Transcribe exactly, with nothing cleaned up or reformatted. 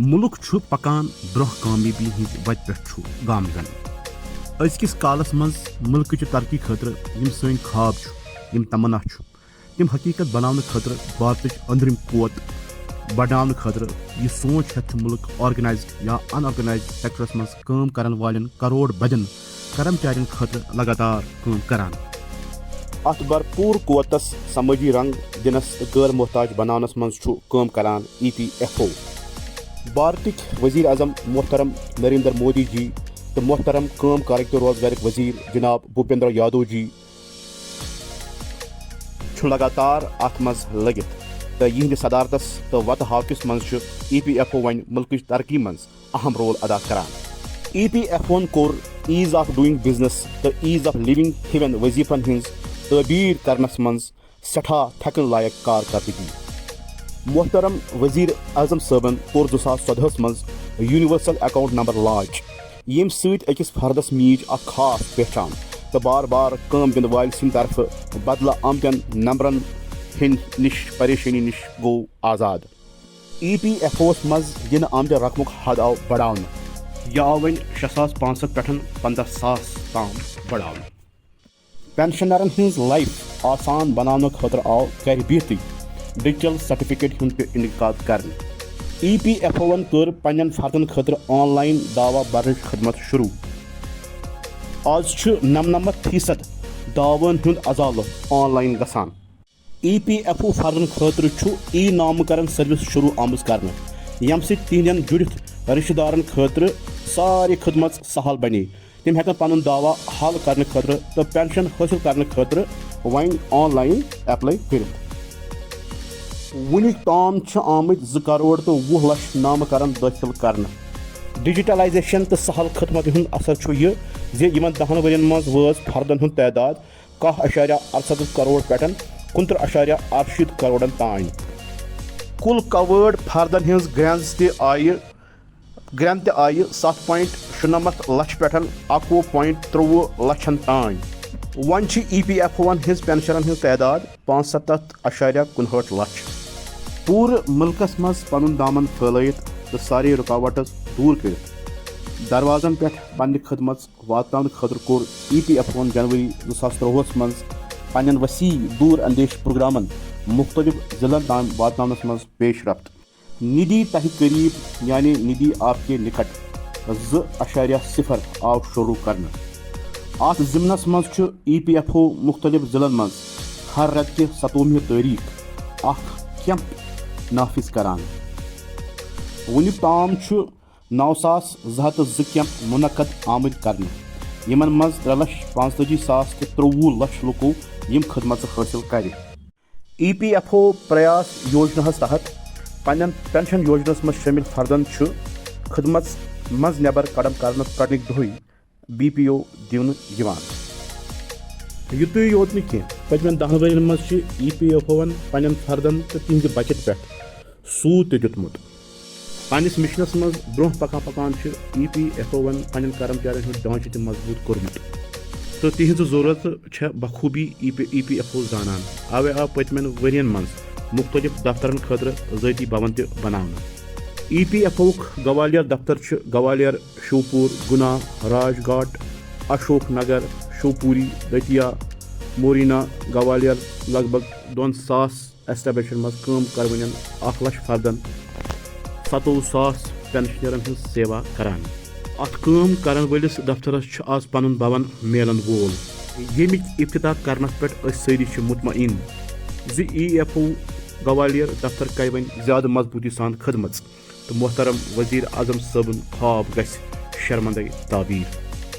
مُلک چھُ پکان برونٛہہ، کامیٲبی ہٕنٛزِ وتہِ پٮ۪ٹھ چھُ گامزن۔ أزکِس کالس منٛز مُلکٕچہِ ترقی خٲطرٕ یِم سٲنۍ خواب چھُ، یِم تمنا چھُ، تِم حقیقت بناونہٕ خٲطرٕ بھارتٕچ أنٛدرِم قوت بڑاونہٕ خٲطرٕ یہِ سونچ ہیتھ چھُ مُلک آرگنائزڈ یا ان آرگنائزڈ سیکٹرس منٛز کٲم کرن والٮ۪ن کروڑ بدٮ۪ن کرمچارین خٲطرٕ لگاتار کٲم کران۔ اتھ بھرپور قوتس سمٲجی رنگ دِنس تہٕ غٲر محتاج بناونس منٛز چھُ کٲم کران ای پی ایف او۔ بھارتٕکۍ وزیر اعظم محترم نریندر مودی جی تہٕ محترم کٲم کارٕکۍ تہٕ روزگارٕکۍ وزیر جناب بھوپیندر یادو جی چھُ لگاتار اتھ منٛز لٔگِتھ تہٕ یِہنٛدِ صدارتس تہٕ وتہٕ ہاوکِس منٛز چھُ ای پی ایف او وۄنۍ مُلکٕچ ترقی منٛز اہم رول ادا کران۔ ای پی ایف اوَن کوٚر ایز آف ڈوئنگ بزنس تہٕ ایز آف لیونگ ہِوٮ۪ن وظیفن ہٕنٛز تعبیر کرنس منٛز سٮ۪ٹھاہ تھٮ۪کن لایق کارکردگی۔ محترم وزیر اعظم صٲبن کوٚر زٕ ساس ژۄدہَس منٛز یونیورسل اکاؤنٹ نمبر لانچ، ییٚمہِ سۭتۍ أکِس فردس میٖج اکھ خاص پہچان تہٕ بار بار کٲم دِنہٕ وٲلۍ سٕنٛدِ طرفہٕ بدلہٕ آمتٮ۪ن نمبرن ہٕنٛدِ نِش پریشٲنی نِش گوٚو آزاد۔ ای پی ایف اوَس منٛز دِنہٕ آمتہِ رقمُک حد آو بڑاونہٕ۔ یہِ آو وۄنۍ شےٚ ساس پانٛژھ ہَتھ پٮ۪ٹھ پنٛداہ ساس تام بڑاونہٕ۔ پنشنرن ہٕنٛز لائف آسان بناونہٕ خٲطرٕ آو گرِ بِہتٕے ڈیجیٹل سرٹیفکیٹ ہُنٛد تہِ انعقاد کرنہٕ۔ ای پی ایف اوَن کٔر پننٮ۪ن فردن خٲطرٕ آن لائن دعویٰ برنٕچ خدمت شروع۔ آز چھُ نَمنَمَتھ فیصد دعویٰ ہُنٛد ازالہٕ آن لائن گژھان۔ ای پی ایف او فردن خٲطرٕ چھُ ای نامکرن سروس شروع آمٕژ کرنہٕ، ییٚمہِ سۭتۍ تِہنٛدٮ۪ن جُڑِتھ رشتہٕ دارن خٲطرٕ سارے خدمژ سہل بنے۔ تِم ہٮ۪کن پنُن دعویٰ حل کرنہٕ خٲطرٕ تہٕ پنشن حٲصِل کرنہٕ خٲطرٕ وۄنۍ آن لائن اپلائی کٔرِتھ۔ وُنیُک تام چھِ آمٕتۍ زٕ کرور تہٕ وُہ لچھ نامکرن دٲخل کرنہٕ۔ ڈیجیٹلائزیشن تہٕ سہل خدمتہِ ہُنٛد اثر چھُ یہِ زِ یِمن دَہن ؤرین منٛز وٲژ فردن ہُنٛد تعداد کاہ اعشاریہ اَرسَتَتھ کرور پٮ۪ٹھ کُنترٕہ اعشاریہ اَرشیٖتھ کرورن تام۔ کُل کوٲڈ فردن ہٕنٛز گرٛینٛز تہِ آیہِ، گرٛینٛد تہِ آیہِ ستھ point شُنَمَتھ لچھ پٮ۪ٹھ اَکوُہ point ترٛۆوُہ لچھن تام۔ وۄنۍ چھِ ای پی ایف اوَن ہٕنٛز پنشنرن ہٕنٛز تعداد پانٛژھ سَتَتھ اعشاریہ کُنہٲٹھ لچھ۔ پوٗرٕ مُلکس منٛز پنُن دامن پھٲلٲیِتھ تہٕ سارے رُکاوٹس دوٗر کٔرِتھ دروازن پٮ۪ٹھ پننہِ خدمژ واتناونہٕ خٲطرٕ کوٚر ای پی ایف اوَن جنوری زٕ ساس ترٛۆوُہَس منٛز پننٮ۪ن وسیع دور اندیش پروگرامن مُختٔلِف ضلعن تام واتناونس منٛز پیش رفت۔ ندی تۄہہِ قریب یعنی ندی آپ کے نکٹ زٕ اعشاریہ صفر آو شروع کرنہٕ۔ اتھ ضمنس منٛز چھُ ای پی ایف او مُختٔلِف ضلعن منٛز ہر رٮ۪تہٕ کہِ ستووُہمہِ تٲریخ اکھ کیمپ نافذ کران۔ وُنیُک تام چھُ نَو ساس زٕ ہَتھ تہٕ زٕ کیمپ منعقد آمٕتۍ کرنہٕ، یِمن منٛز ترٛےٚ لچھ پانٛژتٲجی ساس تہٕ ترٛۆوُہ لچھ لُکو یِم خدمژٕ حٲصِل کرِ۔ ای پی ایف او پریاس یوجناہَس تحت پننٮ۪ن پنشن یوجناہَس منٛز شٲمِل فردن چھُ خدمژ منٛز نٮ۪بر قدم کرنہٕ گۄڈٕنِکۍ دۄہٕے بی پی او دِنہٕ یِوان۔ یِتُے یوت نہٕ کینٛہہ، پٔتمٮ۪ن دَہَن ؤرین منٛز چھِ ای پی ایف اوَن پننٮ۪ن فردن تہٕ تِہنٛزِ بچت پٮ۪ٹھ سوٗد تہِ دیُتمُت۔ پننِس مشنس منٛز برونٛہہ پکان پکان چھِ ای پی ایف اوَن پننٮ۪ن کرمچارین ہُنٛد ڈھانچہٕ تہِ مضبوٗط کوٚرمُت تہٕ تِہنٛزٕ ضروٗرتہٕ چھےٚ بخوٗبی ای پی ایف او زانان۔ اوے آو پٔتمٮ۪ن ؤرین منٛز مُختٔلِف دفترن خٲطرٕ ذٲتی بھون تہِ بناونہٕ۔ ای پی ایف اوُک گوالیر دفتر چھُ گوالیر، شوپور، گنا، راج گھاٹ، اشوک نگر، شوپوری، دتیا، مورینا، گوالیر لگ بھگ دۄن ساس ایسٹیبلشن منٛز کٲم کرونین اکھ لچھ فردن ستووُہ ساس پنشنرن ہٕنٛز سیوا کران۔ اتھ کٲم کرن وٲلِس دفترس چھُ آز پنُن بھون میلن وول، ییٚمِکۍ افتتاح کرنس پٮ۪ٹھ أسۍ سٲری چھِ مطمئن زِ ای ایف او گوالیر دفتر کرِ وۄنۍ زیادٕ مضبوٗطی سان خدمژ تہٕ محترم وزیر اعظم صٲبُن خواب گژھِ شرمندے تعبیر۔